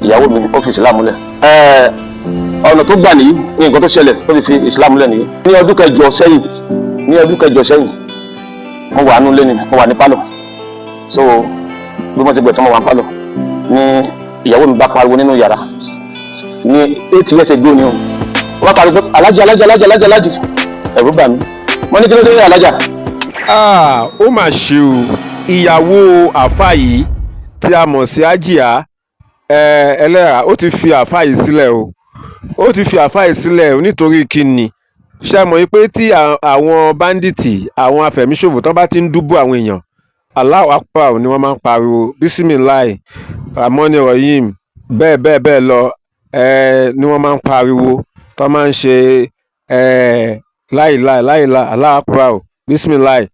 Ìyàwó mi, ó fi Islam lẹ̀. Ọ̀nà tó gbà nìyí ní nǹkan tó ṣẹlẹ̀ tó fi fi Islam lẹ̀ nìyí. Ní ọdún 8 sẹ́yìn, ní ọdún 8 sẹ́yìn, mo wà nínú ilé ni, mo wà ní pálọ̀. So bí mo ti gbẹ̀ tán, mo wà ní pálọ̀ ní ìyàwó mi bá pariwo nínú yàrá ní 8 years ago ni o. Wọ́n bá pariwo pé, "Alájà, alájà, alájà, alájà, alájì." Ẹ̀rù bà mí. Mo ní, "Kí ló dé, alájà?" Ah, ó mà ṣe o. Ìyàwó àáfà yìí tí a mọ̀ sí Àjíà Ẹlẹ́hà, ó ti fi àáfà yìí sílẹ̀ o. Ó ti fi àáfà yìí sílẹ̀ o. Nítorí kíni? Ṣe mọ̀ pé tí àwọn bandit, àwọn afẹ̀míṣòfò, tó bá ti ń dúbò àwọn èèyàn, Allahu Akbar ni wọ́n máa ń pariwo, Bismillahi Rahmani Rahim, bẹ́ẹ̀ bẹ́ẹ̀ bẹ́ẹ̀ lọ ni wọ́n máa ń pariwo, tó máa ń ṣe láìláì láìláì, Allahu Akbar, Bismillahi.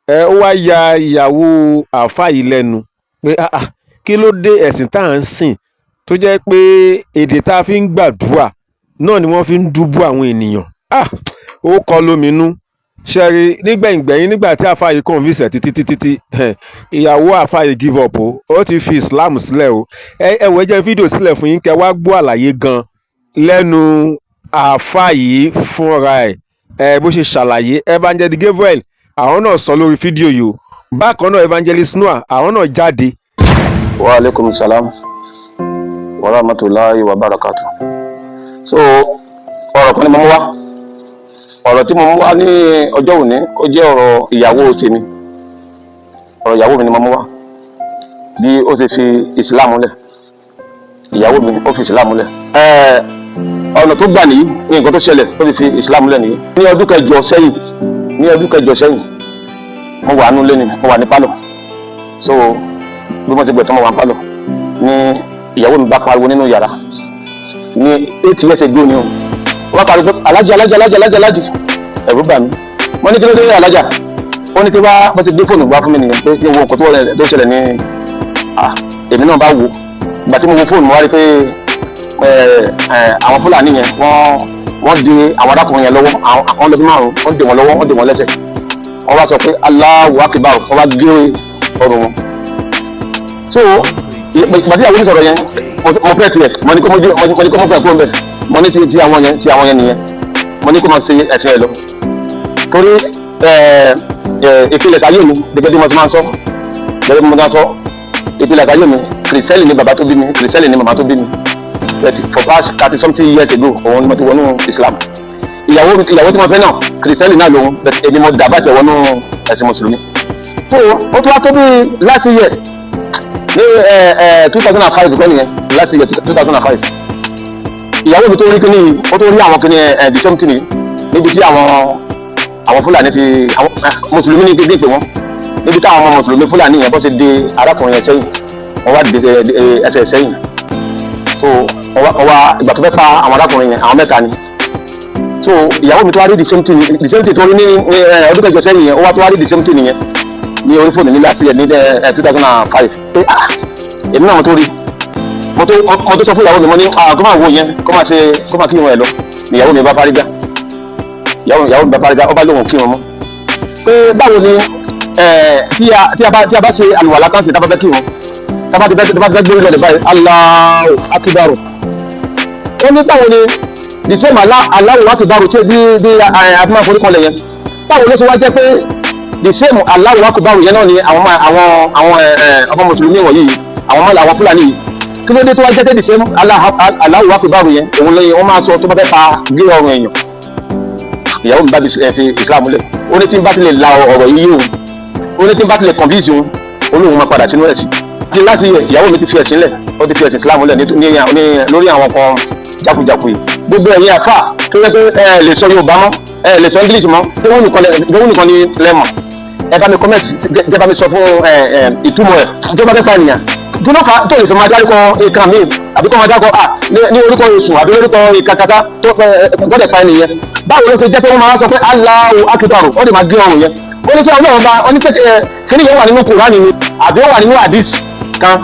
Ó wá ya ìyàwó àáfà yìí lẹ́nu pé, "Ah ah, kí ló dé? Ẹ̀sìn tá à ń sìn, tó jẹ́ pé èdè tá a fi ń gbàdúrà náà ni wọ́n fi ń dúbú àwọn ènìyàn." Ah, ó kọ́ lóminú. Ṣẹ́rí nígbẹ̀yìngbẹ̀yìn, nígbà tí àáfà yìí convince ẹ̀ títí títí tí ìyàwó àáfà yìí give up o, ó ti fi Islam sílẹ̀ o. Ẹ wò, ẹ jẹ́ fídíò sílẹ̀ fún yín, kẹ́ wá gbọ́ àlàyé gan lẹ́nu àáfà yìí fúnra ẹ̀. Bó ṣe ṣàlàyé, Evangelist Gabriel, àwọn náà sọ lórí fídíò yìí o. Bákan náà, Evangelist Noah, àwọn náà jáde. Wa aleykum salam wa rahmatulahi wa barakatu. So ọ̀rọ̀ kan ni mo mú wá. Ọ̀rọ̀ tí mo mú wá ní ọjọ́ òní, ó jẹ́ ọ̀rọ̀ ìyàwó tèmi. Ọ̀rọ̀ ìyàwó mi ni mo mú wá, bí ó ti fi Islam lẹ̀. Ìyàwó mi, ó fi Islam lẹ̀. Ọ̀nà tó gbà nìyí ní nǹkan tó ṣẹlẹ̀ tó fi fi Islam lẹ̀ nìyí. Ní ọdún 8 sẹ́yìn, ní ọdún 8 sẹ́yìn, mo wà nínú ilé ni, mo wà ní pálọ̀. So bí mo ti gbẹ̀ tán, mo wà ní pálọ̀ ní ìyàwó mi bá pariwo nínú yàrá ní 8 years ago ni o. Wọ́n bá pariwo pé, "Alájà, alájà, alájà, alájà, alájì." Ẹ̀rù bà mí. Mo ní, "Kí ló dé, alájà?" Ó ní kí wá bó ti gbé fóònù wá fún mi nìyẹn, pé kí n wo nǹkan tó ṣẹlẹ̀ ní. Ah, èmi náà bá wò. Ìgbà tí mo wo fóònù, mo wá rí pé àwọn Fúlàní yẹn, wọ́n di àwọn arákùnrin yẹn lọ́wọ́. Àwọn lọ́dún márùn, wọ́n dè wọ́n lọ́wọ́, wọ́n dè wọ́n lẹ́sẹ̀. Wọ́n wá sọ pé Allahu Akbar, wọ́n wá gé ọrùn wọn. So ìgbà tí ìyàwó mi sọ̀rọ̀ yẹn, mo fẹ́ tiẹ̀, mo ní kó mo fẹ́ kó ń bẹ̀. Mo ní ti àwọn yẹn, ti àwọn yẹn nìyẹn. Mo ní kó máa ṣe ẹ̀sìn ẹ̀ lọ, torí ìpìlẹ̀ ayé mi, gẹ́gẹ́ bí mo ti máa ń sọ, gẹ́gẹ́ bí mo ti máa ń sọ, ìpìlẹ̀ ayé mi, Kìrìsìtẹ́nì ni bàbá tó bí mi, Kìrìsìtẹ́nì ni màmá tó bí mi. But for past 30 something years ago, òun ni mo ti wọnú Islam. Ìyàwó tí mo fẹ́ náà, Kìrìsìtẹ́nì náà lòun, but èmi mo dàbà tẹ̀ wọnú ẹ̀sìn Mùsùlùmí. So ó tún wá tó bí last year ní 2005 kọ́ nìyẹn, last year, 2005, ìyàwó mi tó rí kíní, ó tó rí àwọn kíní ẹ the same thing níbi tí àwọn Fúlàní ti, àwọn Mùsùlùmí ní kéde pé wọn, níbi táwọn ọmọ Mùsùlùmí Fúlàní yẹn bọ́ ṣe de arákùnrin yẹn sẹ́yìn, wọ́n wá de ẹsẹ̀ sẹ́yìn. So wọ́n wá ìgbà tó fẹ́ pa àwọn arákùnrin yẹn, àwọn mẹ́ta ni. So ìyàwó mi tó wá rí the same thing, the same thing tó rí ní ọdún 8 sẹ́yìn yẹn, ó wá tó wá rí the same thing yẹn ní orí fóònù ní last year ní 2005, pé ah, èmi náà mo tó rí, mo tó sọ fún ìyàwó mi. Mo ní, ah, kó máa wo yẹn, kó máa ṣe, kó máa kírun ẹ lọ. Ìyàwó mi bá fárígá, ìyàwó mi bá fárígá, ó bá lóun kírun mọ́. Pé báwo ni tí a bá ṣe àlùwàlá kan sí, tá a bá fẹ́ kírun, tá a bá ti fẹ́ gbé lọ́dẹ̀ báyìí, Allahu Akbar. Ó ní báwo ni the same Allahu Akbar tí bí àti máa forí kanlẹ̀ yẹn, báwo ló ṣe wá jẹ́ pé the same Allahu Akbar yẹn náà ni àwọn ọmọ Mùsùlùmí wọ̀nyí, àwọn ọmọ àwọn Fúlàní yìí, kí ló dé tó wá jẹ́ pé the same Allahu Akbar yẹn, òun lẹ́yìn wọ́n máa sọ tó bá fẹ́ pa gé ọrùn èèyàn? Ìyàwó mi bá fi Islam lẹ̀. Ó ní tí n bá ti lè la ọ̀rọ̀ yìí òun, ó ní tí n bá ti lè convince òun, ó lóun máa padà sínú ẹ̀sìn. Ní láti yẹ, ìyàwó mi ti fi ẹ̀sìn lẹ̀, ó ti fi ẹ̀sìn Islam lẹ̀ ní lórí àwọn kan jákujàku yìí. Gbogbo ẹ̀yin àfà tó yẹ pé ẹ lè sọ Yorùbá mọ́, ẹ lè sọ English mọ́, kéwù nìkan ni lẹ́mọ̀, ẹ bá mi comment, ẹ bá mi sọ fún ẹ ẹ ìtumọ̀ ẹ̀. Tó bá fẹ́ pa ènìyàn, kí ló fà á tó lè fi máa dárúkọ nǹkan míì, àbí kó máa dárúkọ ní orúkọ Èṣù, àbí orúkọ ìkàkàtà tó gbọ́dọ̀ pa ènìyàn? Báwo ló ṣe jẹ́ pé wọ́n máa sọ pé Allahu Akbar, ó lè máa gé ọrùn yẹn? Ó ní kí Ọlọ́run bá ó ní kí kíní yẹn wà nínú Kùránì ni, àbí ó wà nínú hadith kan?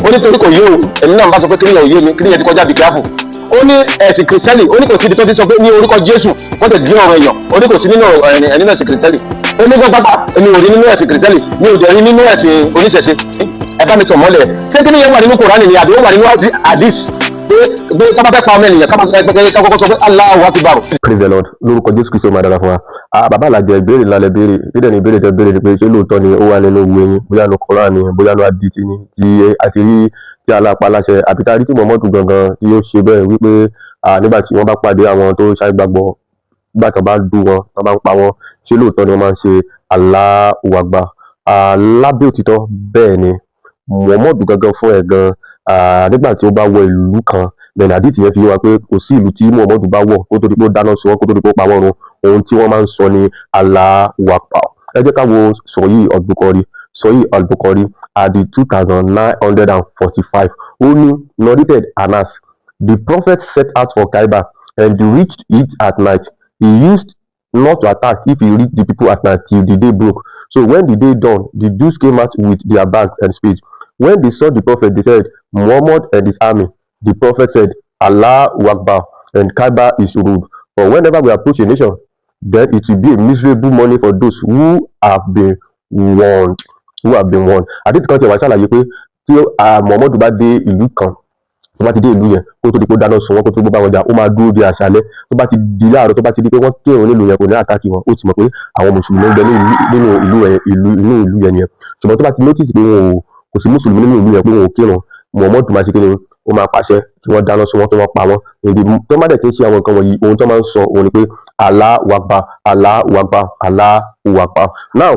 Ó ní torí kò yé o. Èmi náà bá sọ pé kíní yẹn ò yé mi, kíní yẹn ti kọjá, be careful. Ó ní ẹ̀sìn Kìrìsìtẹ́nì, ó ní kò síbi tó ti sọ pé ní orúkọ Jésù wọ́n ti gé ọ̀rọ̀ èèyàn. Ó ní kò sí nínú ẹ̀ nínú ẹ̀sìn Kìrìsìtẹ́nì. Ó ní gbọ́dọ̀ èmi ò rí nínú ẹ̀sìn Kìrìsìtẹ́nì, mi ò dẹ̀ rí nínú ẹ̀sìn oníṣẹ̀ṣe. Ẹ Ẹ bá mi tàn mọ́lẹ̀. Ṣé kí ni yẹn wà nínú Kùránì ni, àbí ó wà nínú hadith pé tá bá fẹ́ pa ọmọ ènìyàn, ká máa sọ pé ká kọ́kọ́ sọ pé Allahu Akbar? Praise the Lord. Lórúkọ Jésù Kristo, máa dára fún wa. Ah, bàbá àlàjẹ, ìbéèrè ńlá lẹ béèrè. Dídẹ̀ ní ìbéèrè tẹ béèrè ni pé ṣé lóòótọ́ ni ó wà nínú ìwé yín, bóyá nu Koran ni, bóyá nu hadith ni, tí a ti rí tí Allah pa láṣẹ, àbí tá a rí tí Muhammadu gangan tí ó ṣe bẹ́ẹ̀ wípé nígbà tí wọ́n bá pàdé àwọn tó ṣàìgbàgbọ́, nígbà tó bá dùn wọn, tó bá ń pa wọn, ṣé lóòótọ́ ni wọ́n máa ń ṣe Allahu Akbar? Lábẹ́ òtítọ́, bẹ́ẹ̀ ni. Muhammadu gangan fún ẹ̀ gan, nígbà tí ó bá wọ ìlú kan bẹ́ẹ̀ ni hadith yẹn fi yé wa pé kò sí ìlú tí Muhammadu bá wọ̀ kó tó di pé ó dáná sun wọn, kó tó di pé ó pa wọ́n run, ohun tí wọ́n máa ń sọ ní Allahu Akbar. Ẹ jẹ́ ká wo Sahih Al-Bukhari. Sahih Al-Bukhari hadith 2945. Ó ní, "Narrated Anas, the prophet set out for Khaibar and he reached it at night. He used not to attack if he reached the people at night till the day broke. So when the day dawned, the Jews came out with their bags and spades. When they saw the prophet, they said, 'Muhammad and his army.' The prophet said, 'Allahu Akbar, and Khaibar is ruled.' But whenever we approach a nation, then it will be a miserable morning for those who have been warned," who have been warned. Hadith kan ti wá ṣàlàyé pé tí Muhammadu bá dé ìlú kan, tó bá ti dé ìlú yẹn, kó tó di pé ó dáná sun wọn, kó tó di pé ó bá wọn jà, ó máa dúró di àṣálẹ́. Tó bá ti di láàárọ̀, tó bá ti di pé wọ́n kírun nílùú yẹn, kò ní attack wọn. Ó ti mọ̀ pé àwọn mùsùlùmí ń bẹ ní nínú ìlú yẹn, ìlú inú ìlú yẹn nìyẹn. Ṣùgbọ́n tó bá ti notice pé wọn ò kò sí mùsùlùmí nínú ìlú yẹn, pé wọn ò kírun, Muhammadu máa ṣe kí ni? Ó máa pàṣẹ kí wọ́n dáná sun wọn, tó wọ́n pa wọ́n. Èdè tó má dẹ̀ ti ń ṣe àwọn nǹkan wọ̀nyí, ohun tó máa ń sọ òun ni pé Allahu Akbar, Allahu Akbar, Allahu Akbar. Now,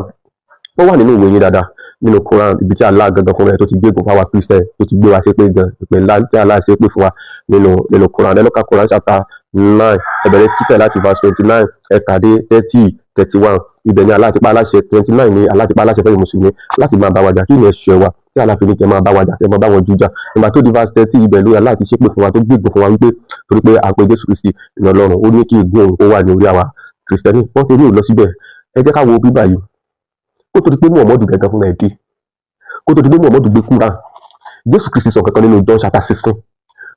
ó wà nínú ìwé yín dáadáa, nínú Quran, ibi tí Allah gangan fúnra ẹ̀ tó ti gbégun fáwa Christian, tó ti gbé wa ṣépè gan, ìpè ńlá tí Allah ṣépè fún wa nínú Quran. Ẹ lọ ka Quran chapter 9, ẹ bẹ̀rẹ̀ títẹ̀ láti verse 29, ẹ kà dé 30, 31. Ibẹ̀ ni Allah ti pa aláṣẹ, 29 ni Allah ti pa aláṣẹ fẹ́yìn mùsùlùmí láti máa bá wa jà. Kí ni ẹ̀ṣẹ̀ wa tí Allah fi ní kẹ́ máa bá wa jà, kẹ́ máa bá wọn jújà? Ìgbà tó di verse 30, ibẹ̀ ló Allah ti ṣépè fún wa, tó gbégun fún wa wípé torí pé àpè Jésù Kristi ní Ọlọ́run, ó ní kí ègún òun kó wà ní orí àwa Kìrìsìtẹ́nì. Wọ́n ti ní ò lọ síbẹ̀. Ẹ jẹ́ ká wo bíbà yìí. Kó tó di pé Muhammadu gẹ́gẹ́ fún ẹ̀ dé, kó tó di pé Muhammadu gbé Kúránì, Jésù Kristi sọ kankan nínú John chapter 16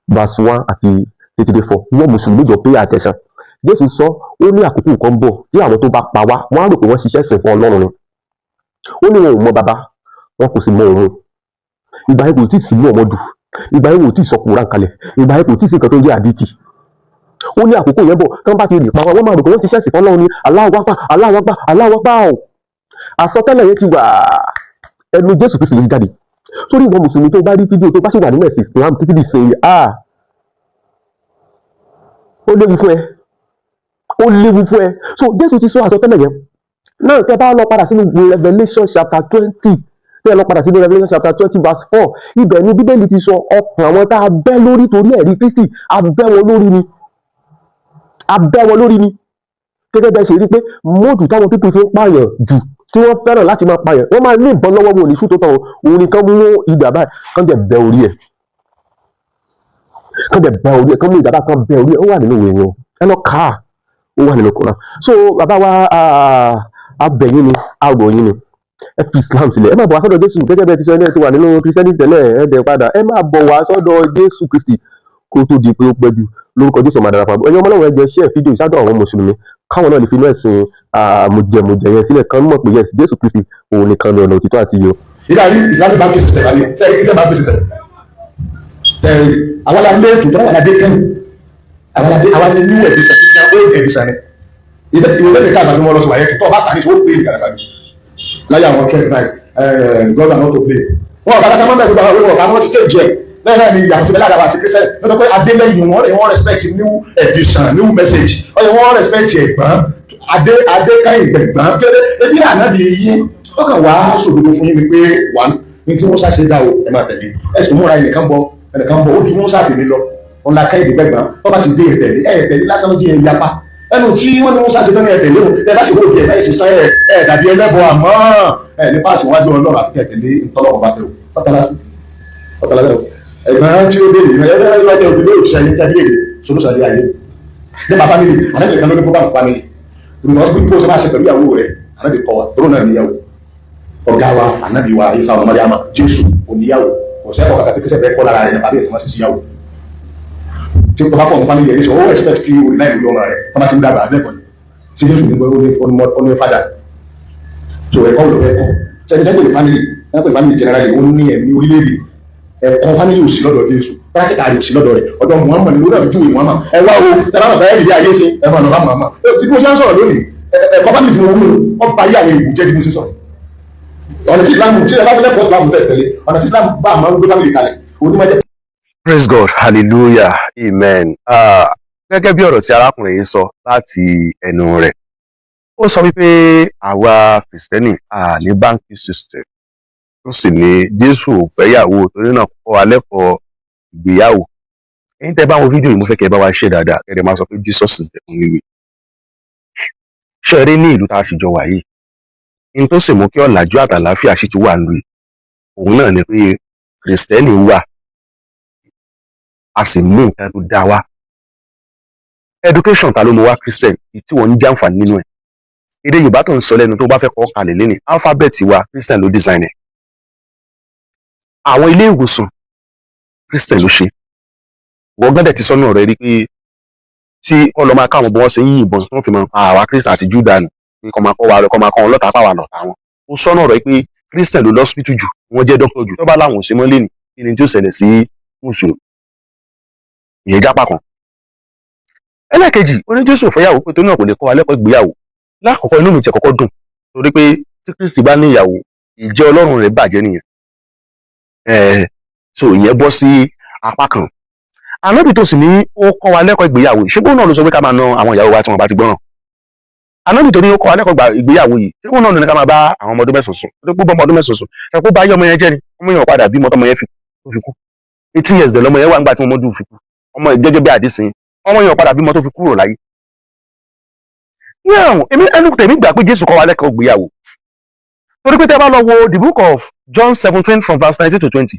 verse 1 àti títí dé 4. Wọ́n mùsùlùmí, jọ pay attention. Jésù sọ, ó ní àkókò kan ń bọ̀ tí àwọn tó bá pa wá, wọ́n á rò pé wọ́n ṣiṣẹ́ sìn fún Ọlọ́run ni. Ó ní wọn ò mọ bàbá, wọn kò sì mọ òun. Ìgbà yẹn kò tí ì sí Muhammadu, ìgbà yẹn kò tí ì sọ Kùránì kalẹ̀, ìgbà yẹn kò tí ì sí nǹkan tó ń jẹ́ hadith. Ó ní àkókò yẹn bọ̀, tí wọ́n bá ti lè pa wá, wọ́n máa rò pé wọ́n ṣiṣẹ́ sìn fún Ọlọ́run ni. Allahu Akbar, Allahu Akbar, Allahu Akbar o. Àsọtẹ́lẹ̀ yẹn ti wà, ẹnu Jésù Kristi ló ti jáde. Sórí ìwọ mùsùlùmí tó bá rí fídíò, tó bá sì wà nínú ẹ̀sìn Islam títí di sèyí, ah, ó léwu fún ẹ, ó léwu fún ẹ. So Jésù ti sọ àsọtẹ́lẹ̀ yẹn náà. Tẹ́ bá lọ padà sínú Revelation chapter 20, tẹ́ lọ padà sínú Revelation chapter 20 verse 4, ibẹ̀ ni Bíbélì ti sọ ọkàn àwọn tá a bẹ́ lórí torí ẹ̀rí Kristi. A bẹ́ wọn lórí ni, a bẹ́ wọn lórí ni. Gẹ́gẹ́ bẹ́ẹ̀ ṣe rí pé mode táwọn people fi ń pààyàn jù, tí wọ́n fẹ́ràn láti máa pààyàn, wọ́n máa ní ìbọn lọ́wọ́, wọn ò ní ṣú tó tọ̀. Òun nìkan mú idà báyìí, kán dẹ̀ bẹ́ orí ẹ̀, kán dẹ̀ bẹ́ orí ẹ̀, kán mú idà báyìí, kán bẹ́ orí ẹ̀. Ó wà nínú ìwé yẹn o, ẹ lọ kà á, ó wà nínú Kùránì. So bàbá wa, abẹ̀yìn ni, àrò yín ni, ẹ fi Islam sílẹ̀, ẹ máa bọ̀ wá sọ́dọ̀ Jésù. Gẹ́gẹ́ bẹ́ẹ̀ ti sọ, ẹni ẹ ti wà nínú Christianity tẹ́lẹ̀, ẹ dẹ̀ padà, ẹ máa bọ̀ wá sọ́dọ̀ Jésù Kristi kó tó di pé ó pẹ́ jù. Lórúkọ Jésù, máa darapọ̀. Ẹ̀yin ọmọlọ́wọ́, ẹ jẹ́ share fídíò ìsádọ̀ àwọn mùsùlùmí, káwọn náà lè fi inú ẹ̀sìn mùjẹ̀mùjẹ̀ yẹn sílẹ̀, kán mọ̀ pé yes, Jésù Kristi òun nìkan ni ọ̀nà òtítọ́ àti ìyè. Ìdarí Islamic banking system àbí sẹ́yìn Christian banking system ẹ̀rì, àwọn alẹ́ ètò tó wà ládé kẹ́yìn, àwọn aládé, àwọn alẹ́ new edition títí náà, old edition ni. Ìwé lẹ́nu ká àgbàdo wọn lọ sí wáyé tó ọba tà ní sọ, ó fèé gàdàgà láyé àwọn 12 night God are not to play. Wọn ọ̀gá kankan mọ́bẹ̀, gbogbo àwọn ọ̀gá wọn ti change ẹ̀. Lẹ́yìn náà ni ìyàtọ̀ tó bẹ lára àti Christian lọ́dọ̀ pé adélẹ́yìn wọn, wọ́n respect new edition, new message. Ọ̀yẹ̀ wọ́n respect ẹ̀gbọ́n adé, adé káyìn gbẹ̀gbọ́n kéré ebi ànábì yín. Ó kàn wá sòdodo fún yín ni pé wà ní tí Musa ṣe dá o, ẹ máa tẹ̀lé. Ẹ sì múra, ẹnìkan bọ, ẹnìkan bọ, ó ju Musa tèmi lọ, òun la káyìndé gbẹ̀gbọ́n. Wọ́n bá ti dé, ẹ̀tẹ̀lé ẹ̀tẹ̀lé lásán ló jẹ́ ẹ̀ yapa ẹnu tí wọ́n ní Musa ṣe tán ní ẹ̀tẹ̀lé o. Ẹ bá sì wó di ẹ̀ báyìí sísan ẹ̀ ẹ̀ dàbí ẹlẹ́bọ, àmọ́ ẹ̀ ní páàsì wájú Ọlọ́run àti ẹ̀tẹ̀lé ntọ́lọ́wọ́ bá fẹ́ o. Ọ̀tàlá ọ̀tàlá o. Ẹ̀gbọ́n tí ó dé yìí, ẹ̀ ẹ̀ lọ́jọ́ òbí lóò ṣe ẹ̀yìn tẹ́lẹ̀ èdè solúsàlẹ̀ ayé nípa family. Ànábì kan ló ní program family, because bí kò sọ máa ṣe pẹ̀lú ìyàwó rẹ̀, ànábì kọ́ wa tó náà níyàwó. Ọ̀gá wa, ànábì wa Isa ọmọ Mariama, Jésù oníyàwó. Kò sẹ́kọ̀ọ́ kàkà tí kò sẹ́kọ̀ọ́ kọ́ lára rẹ̀ nípa bí ẹ̀sìn máa ṣe síyàwó. Tí o bá fọ̀ ní family ẹ̀ ní sọ, ó expect kí o rely lórí ọmọ rẹ̀ tó máa ti ń dàgbà abẹ́ẹ̀kọ́ ni tí Jésù ní ó ní father. So ẹ̀kọ́ ló fẹ́ kọ́ sẹ́ni sẹ́ni ní family. Wọ́n pè family generally, ó ní ẹ̀mí orílẹ̀-èdè. Ẹ̀kọ́ family ò sí lọ́dọ̀ Jésù, practical rẹ̀ ò sí lọ́dọ̀ rẹ̀. Ọ̀dọ̀ Muhammad ló náà júwe Muhammad. Ẹ wá o, tẹ́lá bàbá ẹ̀ rí ayé ṣe, ẹ máa lọ bá Muhammad. Bí mo ṣe ń sọ̀rọ̀ lónìí, ẹ̀kọ́ family tí mo wúlò, ọba ayé àwọn ìbùjẹ́ bí mo ṣe sọ̀rọ̀. Ọ̀nà tí Islam, tí ẹ bá fi lẹ́kọ̀ọ́ Islam tẹ̀sí tẹ̀lé, ọ̀nà tí Islam bá máa ń gbé family kalẹ̀, onímọ̀ jẹ́. Praise God, hallelujah, amen. Gẹ́gẹ́ bí ọ̀rọ̀ tí arákùnrin yìí sọ láti ẹnu rẹ̀, ó sọ wípé àwa Kìrìsìtẹ́nì a ní banking system, ó sì ní Jésù ò fẹ́yàwó, torí náà kọ́ wa lẹ́kọ̀ọ́ ìgbéyàwó. Ẹ̀yin tẹ́ bá wo fídíò yìí, mo fẹ́ kẹ́ ẹ bá wa ṣe dáadáa, kẹ́ ẹ máa sọ pé Jesus is the only way. Ṣé ẹ rí ní ìlú tá a sì jọ wà yìí, ní tó sì mú kí ọ̀làjú àtàlàáfíà sì tún wà nílùú yìí, òun náà ni pé Kìrìsìtẹ́nì wà, a sì mú nǹkan tó dáa wá. Education, ta ló mú wá? Christian tí wọ́n ń jàǹfààní nínú ẹ̀. Èdè Yorùbá tó ń sọ lẹ́nu, tó bá fẹ́ kọ́ kalẹ̀ lẹ́ni, alphabet wa, Christian ló design ẹ̀. Àwọn ilé ìwòsàn, Christian ló ṣe. Wọ́n gbọ́dọ̀ ti sọ́nà rẹ̀ rí pé tí kọ́ lọ́ máa káwọn bí wọ́n ṣe ń yìnbọn tí wọ́n fi máa pa àwa Christian àti Judah nù, pé kọ́ máa kọ́ wa, kọ́ máa kọ́ wọn lọ́tà, pàwà lọ́tà wọn. Ó sọ́nà rẹ̀ pé Christian ló lọ́sípítù jù, wọ́n jẹ́ dókítà jù. Tó bá láwọn ò ṣe mọ́ lẹ́nu, kí ni tí ó ṣẹlẹ̀ sí mùsùlùmí? Ìyẹn jápá kan. Ẹlẹ́ẹ̀kejì, ó ní Jésù ò fẹ́yàwó, pé torí náà kò lè kọ́ wa lẹ́kọ̀ọ́ ìgbéyàwó. Lákọ̀ọ́kọ́, inú mi ti kọ́kọ́ dùn, torí pé tí Kristi bá ní ìyàwó, ìjẹ́ Ọlọ́run rẹ̀ bàjẹ́ nìyẹn. So ìyẹn bọ́ sí apá kan. Ànábì tó sì ní ó kọ́ wa lẹ́kọ̀ọ́ ìgbéyàwó, ṣé bóun náà ló sọ pé ká máa na àwọn ìyàwó wa tí wọ́n bá ti gbọ́ràn? Ànábì tó ní ó kọ́ wa lẹ́kọ̀ọ́ ìgbéyàwó yìí, ṣé bóun náà ló ní ká máa bá àwọn ọmọ ọdún 9 sùn? Tó kó bá ọmọ ọdún 9 sùn, ṣe kó bá yé ọmọ yẹn jẹ́ ni? Ọmọ yẹn ò padà bímọ tọmọ yẹn fi tó fi kú. 18 years dẹ̀ lọmọ yẹn wà nígbà tí wọ́n fi kú. Ọmọ yẹn, gẹ́gẹ́ bí àdìsín, ọmọ yẹn ò padà bímọ tó fi kúrò láyé. Now, èmi ẹnu tèmi gbà pé Jésù kọ́ wa lẹ́kọ̀ọ́ ìgbéyàwó, torí pé tẹ́ bá lọ wo the book of John 17 from verse 19 to 20,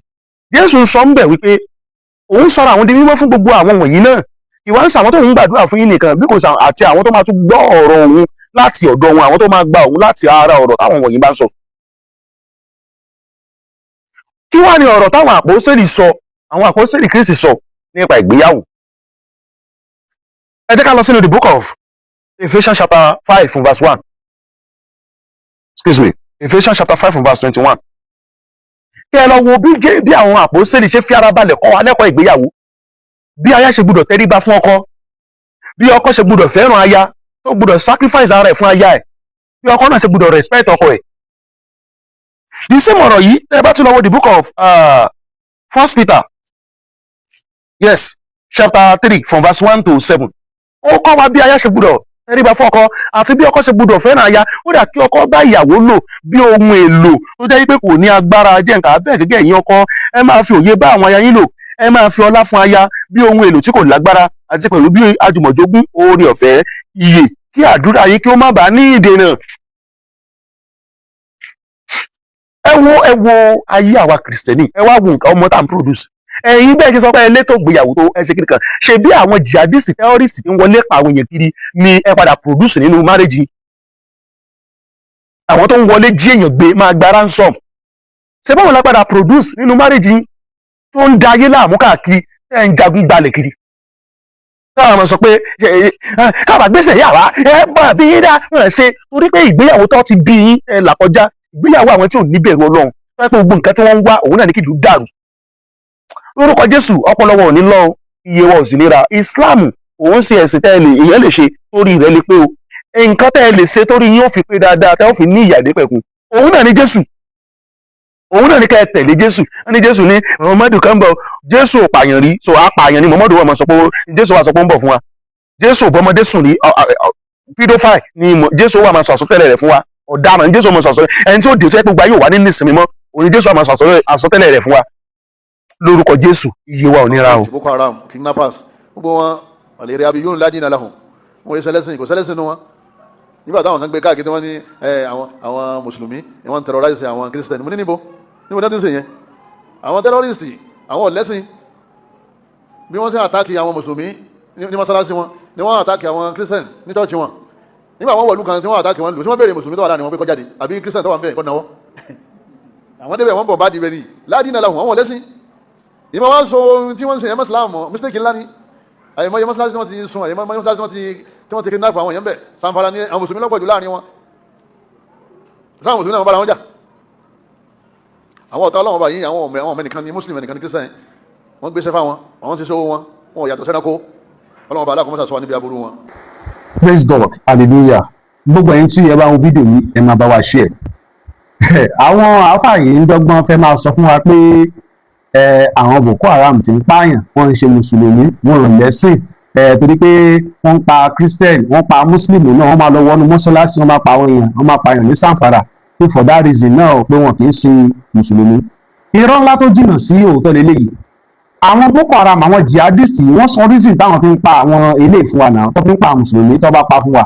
Jésù ń sọ ń bẹ̀ wípé òun sọ̀rọ̀ àwọn di mímọ́ fún gbogbo àwọn wọ̀nyí náà, ìwà ń sàwọn tó ń gbàdúrà fún yín nìkan, bí kò sàn àti àwọn tó máa tún gbọ́ ọ̀rọ̀ òun láti ọ̀dọ̀ wọn, àwọn tó máa gba òun láti ara ọ̀rọ̀ táwọn wọ̀nyí bá ń sọ. Kí wá ní ọ̀rọ̀ táwọn àpòsílì sọ, àwọn àpòsílì Kristi sọ nípa ìgbéyàwó? Ẹ jẹ́ ká lọ sínú the book of Ephesians chapter 5 from verse 1, excuse me, Ephesians chapter 5 from verse 21, kí ẹ lọ wo bí jẹ́ bí àwọn àpòsílì ṣe fi ara balẹ̀ kọ́ wa lẹ́kọ̀ọ́ ìgbéyàwó, bí aya ṣe gbọ́dọ̀ tẹríba fún ọkọ, bí ọkọ ṣe gbọ́dọ̀ fẹ́ràn aya, tó gbọ́dọ̀ sacrifice ara ẹ̀ fún aya ẹ̀, bí ọkọ náà ṣe gbọ́dọ̀ respect ọkọ ẹ̀. The same ọ̀rọ̀ yìí, ẹ bá tún lọ wo the book of First Peter, yes, chapter 3 from verse 1 to 7, ó kọ́ wa bí aya ṣe gbọ́dọ̀ tẹríba fún ọkọ àti bí ọkọ ṣe gbọ́dọ̀ fẹ́ràn aya. Ó dà kí ọkọ bá ìyàwó lò bí ohun èlò tó jẹ́ pé kò ní agbára jẹ́ nǹkan abẹ́ẹ̀. Gẹ́gẹ́ ẹ̀yin ọkọ, ẹ máa fi òye bá àwọn aya yín lò. Ẹ máa fi ọlá fún aya bí ohun èlò tí kò lágbára àti pẹ̀lú bí àjùmọ̀jogún oore ọ̀fẹ́ ìyè, kí àdúrà yín kí ó má bàa ní ìdènà. Ẹ wo ayé àwa Kìrìsìtẹ́nì, ẹ wá wo nǹkan ọmọ tá à ń produce. Ẹ̀yin bẹ́ẹ̀ ṣe sọ pé ẹ létò ìgbéyàwó tó ẹ ṣe kiri kan ṣe, bí àwọn jihadist, terrorist tí ń wọlé pa àwọn èèyàn kiri ni ẹ padà produce nínú marriage yìí. Àwọn tó ń wọlé jí èèyàn gbé, máa gba ransom, ṣe báwọn la padà produce nínú marriage yìí tó ń da ayé láàmú káàkiri, ẹ̀ ń jagun gbalẹ̀ kiri? Káwọn máa sọ pé káàbà gbèsè yà wá, ẹ bá bí dá ẹ ṣe, torí pé ìgbéyàwó tó ti bí yín ẹ là kọjá, ìgbéyàwó àwọn tí ò ní bẹ̀rù Ọlọ́run, tó yẹ pé gbogbo nǹkan tí wọ́n ń wá òun náà ní kí ìlú dàrú. Lórúkọ Jésù, ọpọlọ wọn ò ní lọ, iye wọn ò sì ní ra. Islam òun ṣe ẹ̀sìn tẹ́ ẹ lè, èèyàn lè ṣe torí rẹ̀ lè pé o. Nǹkan tẹ́ ẹ lè ṣe torí yín ó fi pé dáadáa, tẹ́ ó fi ní ìyà ìdẹ́pẹ̀kun, òun náà ní Jésù, òun náà ní ká ẹ tẹ̀lé Jésù. Ní Jésù ní Muhammadu kan bọ̀. Jésù ò pààyàn rí, so apààyàn ni Muhammadu wà máa sọ pé Jésù wà sọ pé ó ń bọ̀ fún wa. Jésù ò bọ́mọdé sùn rí, pedophile ni Jésù wà máa sọ àsọtẹ́lẹ̀ rẹ̀ fún wa. Ọ̀daràn ni Jésù máa sọ àsọtẹ́lẹ̀. Ẹni tí ó dé tó yẹ pé gbogbo ayé ò wá ní nísìnyí mọ́, òun ni Jésù wà máa sọ àsọtẹ́lẹ̀ rẹ̀ fún wa. Lórúkọ Jésù, iye wa ò ní ra o. Boko Haram, kidnappers, gbogbo wọn àlèrè abiyún ládìní aláhùn wọn yẹ sẹlẹsìn, kò sẹlẹsìn nu wọn. Nígbà táwọn kan gbé káàkiri, wọn ní àwọn mùsùlùmí ni wọn ń terrorize àwọn Christian. Mo ní níbo níbo náà ti ń sè yẹn? Àwọn terrorist, àwọn ọ̀lẹ́sìn. Bí wọ́n ti attack àwọn mùsùlùmí ní mọ́sálásí wọn ni wọ́n attack àwọn Christian ní church wọn. Nígbà wọn wọ̀lú kan tí wọ́n attack wọn lù, tí wọ́n béèrè mùsùlùmí tó wà láàrin wọn pé kó jáde, àbí Christian tó wà ń bẹ̀ kó náwó, àwọn débẹ̀ wọ́n bọ̀ bá dibẹ̀ ni ládìní aláhùn, àwọn ọ̀lẹ́sìn. Ìmọ̀ wọn sọ ohun tí wọ́n ń ṣe yẹn mọ́sálàmù, mistake ńlá ni. Àyèmọ́ mọ́sálásí tí wọ́n ti sun, àyèmọ́ mọ́sálásí tí wọ́n ti kidnap àwọn èèyàn bẹ̀. Sanfara ní àwọn mùsùlùmí lọ́pọ̀ jù láàrin wọn. Sáwọn mùsùlùmí náà wọ́n bára wọn jà. Àwọn ọ̀tá Ọlọ́run ọba yìí, àwọn ọmọ ẹnìkan ní Muslim, ẹnìkan ní Christian. Wọ́n gbéṣẹ́ fáwọn, àwọn ti sọ́wọ́ wọn, wọn ò yàtọ̀ sẹ́nàkó. Ọlọ́run ọba aláàkọ́mọ́sà sọ wá níbi aburú wọn. Praise God, hallelujah. Gbogbo ẹ̀yin tí ẹ bá ń wo fídíò yìí, ẹ máa bá wa share. Àwọn àáfàá yìí ń dọ́gbọ́n fẹ́ máa sọ fún wa pé ẹ àwọn Boko Haram ti ń pààyàn, wọ́n ń ṣe mùsùlùmí, wọn ò lẹ́sìn ẹ, torí pé wọ́n ń pa Christian, wọ́n pa Muslim náà, wọ́n máa lọ wọnú mọ́ṣáláṣí, wọ́n máa pa àwọn èèyàn, wọ́n máa pààyàn ní Zamfara, pé for that reason náà pé wọn kì í ṣe mùsùlùmí. Irọ́ ńlá tó jìnnà sí òótọ́ lélẹ́yìí. Àwọn Boko Haram, àwọn jihadist yìí, wọ́n sọ reason táwọn fi ń pa àwọn eléyìí fún wa náà, tó fi ń pa àwọn mùsùlùmí tó bá pa fún wa.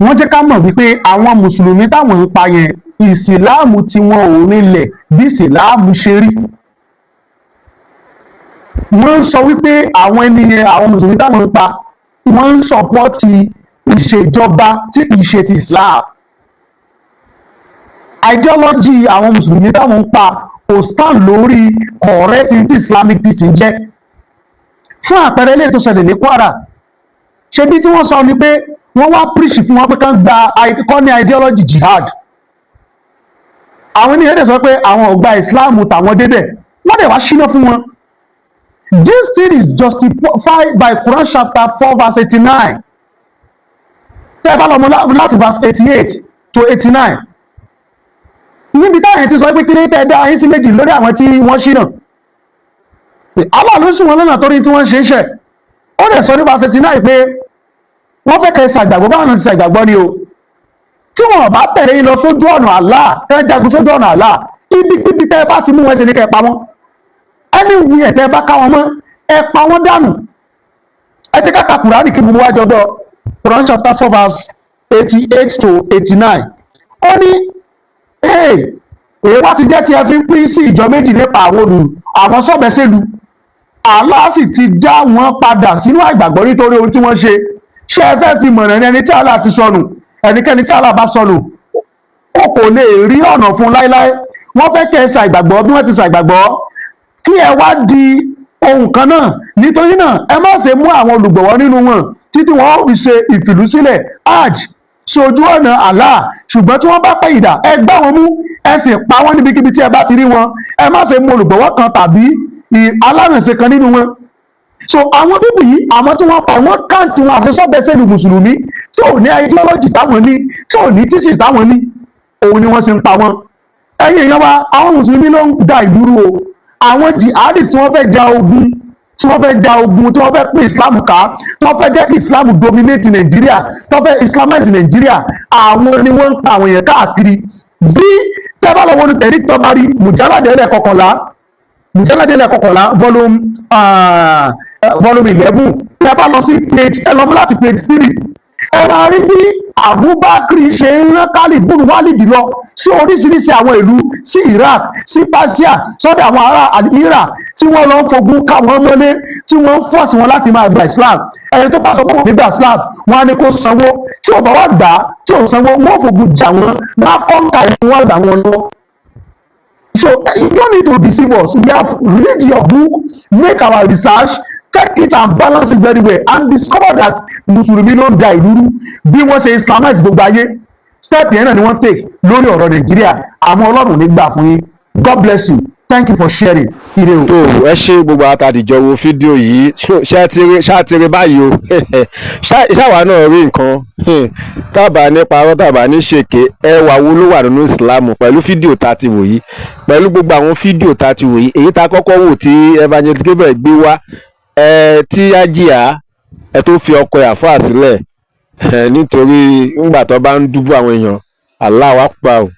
Wọ́n jẹ́ ká mọ̀ wípé àwọn mùsùlùmí táwọn ń pa yẹn, ìsìláàmù tí wọn ò rinlẹ̀ bí ìsìláàmù ṣe rí. Wọ́n ń sọ wípé àwọn ènìyàn, àwọn mùsùlùmí táwọn ń pa, wọ́n ń support ìṣèjọba tí kìí ṣe ti Islam. Ideology àwọn mùsùlùmí táwọn ń pa kò stand lórí correct tí Islamic teaching jẹ́. Fún àpẹẹrẹ, ilé tó ṣẹlẹ̀ ní Kwara, ṣebí tí wọ́n sọ ni pé wọ́n wá preach fún wọn pé kán gba kọ́ ní ideology jihad. Àwọn ènìyàn dẹ̀ sọ pé àwọn ò gba Islam tàwọn débẹ̀, wọ́n dẹ̀ wá ṣínà fún wọn. This thing is justified by Quran chapter 4 verse 89. Tẹ́ ẹ bá lọ mú láti verse 88 to 89, níbi táwọn yẹn ti sọ pé kí ní tẹ́ ẹ dá yín sí méjì lórí àwọn tí wọ́n ṣínà? Allah ló sì wọn lọ́nà torí tí wọ́n ṣe é ṣẹ̀. Ó dẹ̀ sọ ní verse 89 pé wọ́n fẹ́ kẹ́ ṣàgbàgbọ́ báwọn náà ti ṣàgbàgbọ́ ni o. Tí wọn bá tẹ̀lé yín lọ sójú ọ̀nà Allah, kẹ́ jagun sójú ọ̀nà Allah, ibikíbi tẹ́ ẹ bá ti mú wọn, ṣe ní kẹ́ ẹ pa wọ́n. Anywhere tẹ́ ẹ bá ká wọn mọ́, ẹ pa wọ́n dànù. Ẹ jẹ́ ká ka Kùránì kí gbogbo wa jọ gbọ́. Quran chapter 4 verse 88 to 89. Ó ní, "Hey, èyí wá ti jẹ́ tí ẹ fi ń pín sí ìjọ méjì nípa àwọn olù àwọn sọ́bẹ̀sẹ̀lú? Allah sì ti dá wọn padà sínú àìgbàgbọ́ nítorí ohun tí wọ́n ṣe. Ṣé ẹ fẹ́ fi mọ̀nà ní ẹni tí Allah ti sọnù? Ẹnikẹ́ni tí Allah bá sọnù, ó kò lè rí ọ̀nà fún láéláé. Wọ́n fẹ́ kẹ́ ẹ ṣàìgbàgbọ́ bí wọ́n ti ṣàìgbàgbọ́, kí ẹ wá di ohun kan náà. Nítorí náà, ẹ má ṣe mú àwọn olùgbọ̀wọ́ nínú wọn títí wọ́n ó fi ṣe ìfìlú sílẹ̀, hajj, sí ojú ọ̀nà Allah. Ṣùgbọ́n tí wọ́n bá pẹ́ ìdà, ẹ gbá wọn mú, ẹ sì pa wọ́n níbikíbi tí ẹ bá ti rí wọn. Ẹ má ṣe mú olùgbọ̀wọ́ kan tàbí alárànṣe kan nínú wọn." So àwọn people yìí, àwọn tí wọ́n pa wọ́n, count wọn àti sọ́bẹ̀sẹ̀lú mùsùlùmí tí ò ní ideology táwọn ní, tí ò ní teaching táwọn ní, òun ni wọ́n ṣe ń pa wọ́n. Ẹ̀yin èèyàn wa, àwọn mùsùlùmí ló ń da ìlú rú o. Àwọn jihadists tí wọ́n fẹ́ ja ogun, tí wọ́n fẹ́ ja ogun, tí wọ́n fẹ́ pín Islam ká, tí wọ́n fẹ́ jẹ́ kí Islam dominate Nàìjíríà, tí wọ́n fẹ́ islamize Nàìjíríà, àwọn ni wọ́n ń pa àwọn èèyàn káàkiri. Bí tẹ́ bá lọ wọnú tẹ̀rí tọ́ba rí mùjálàdé ẹlẹ́kọ̀kànlá, mùjálàdé ẹlẹ́kọ̀kànlá, volume 11, tẹ́ bá lọ sí page, ẹ lọ mú láti page 3, ẹ máa rí bí Abubakar ṣe ń rán Khalid bùnú Walid lọ sí oríṣiríṣi àwọn ìlú, sí Iraq, sí Persia, sọ́dọ̀ àwọn ará Iraq tí wọ́n lọ ń fogun ká wọn mọ́lé, tí wọ́n ń force wọn láti máa gba Islam. Ẹni tó bá sọ fún wọn nígbà Islam, wọn á ní kó sanwó. Tí ò bá wá gbà á, tí ò sanwó, wọn ò fogun jà wọn, wọn á conquer ìlú wọn, gbà wọn lọ. So you don't need to deceive us. We have read your book, make our research, check it and balance it very well, and discover that mùsùlùmí ló ń da ìlú rú. Bí wọ́n ṣe islamize gbogbo ayé, step yẹn náà ni wọ́n take lórí ọ̀rọ̀ Nàìjíríà. Àmọ́ Ọlọ́run ní gbà fún yín. God bless you. Thank you for sharing. Ire o. Tó ẹ ṣe, gbogbo àtàdìjọ wo fídíò yìí, ṣé ti rí báyìí o? Ṣáwa náà rí nǹkan tábà ní parọ́, tàbá ní ṣèké. Ẹwà wo ló wà nínú Islam pẹ̀lú fídíò tá a ti wò yìí, pẹ̀lú gbogbo àwọn fídíò tá a ti wò yìí, èyí tá a kọ́kọ́ wò tí Evangelist Gabriel gbé wá ẹ, tí ájíà ẹ tó fi ọkọ ẹ̀ àfáà sílẹ̀ ẹ, nítorí ńgbà tó bá ń dúbú àwọn èèyàn, Allah akbar o,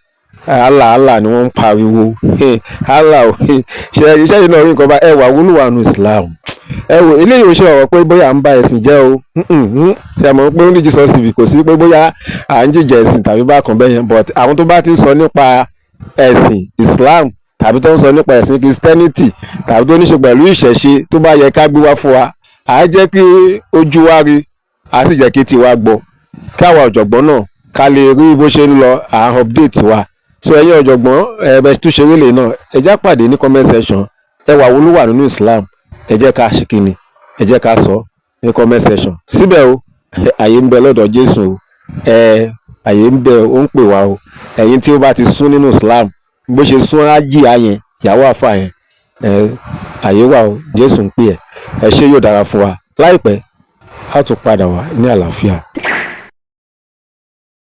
Allah Allah ni wọ́n ń pariwo, Allah o. Ṣe iṣẹ́ yìí náà rí nǹkan bá ẹwà wúlò wà nínú Islam? Ẹ wò, eléyìí ò ṣe ọ̀rọ̀ pé bóyá à ń ba ẹ̀sìn jẹ́ o. Ṣe mọ̀ pé Only Jesus TV, kò sí pé bóyá à ń jìjà ẹ̀sìn tàbí bákan bẹ́ẹ̀ yẹn, but àwọn tó bá ti ń sọ nípa ẹ̀sìn Islam tàbí tó ń sọ nípa ẹ̀sìn Christianity tàbí tó ní ṣe pẹ̀lú ìṣẹ̀ṣe, tó bá yẹ ká gbé wá fún wa, à á jẹ́ kí ojú wa rí, à á sì jẹ́ kí tiwa gbọ́, kí àwa ọ̀jọ̀gbọ́n náà ká lè rí bó ṣe ń lọ, à ń update wa. So ẹ̀yin ọ̀jọ̀gbọ́n, ẹ bẹ tún ṣeré lè náà, ẹ já pàdé ní comment section. Ẹwà wo ló wà nínú Islam? Ẹ jẹ́ ká ṣe kíni, ẹ jẹ́ ká sọ ní comment section síbẹ̀ o. Àyè ń bẹ lọ́dọ̀ Jésù o. Ẹ àyè ń bẹ, ó ń pè wá o. Ẹ̀yin tí ó bá ti sún nínú Islam, bó ṣe sún ájì yẹn. Ìyàwó àáfàá yẹn ẹ, àyè wà o, Jésù ń pè ẹ́. Ẹ ṣé, yóò dára fún wa. Láìpẹ́, á tún padà wá ní àlàáfíà.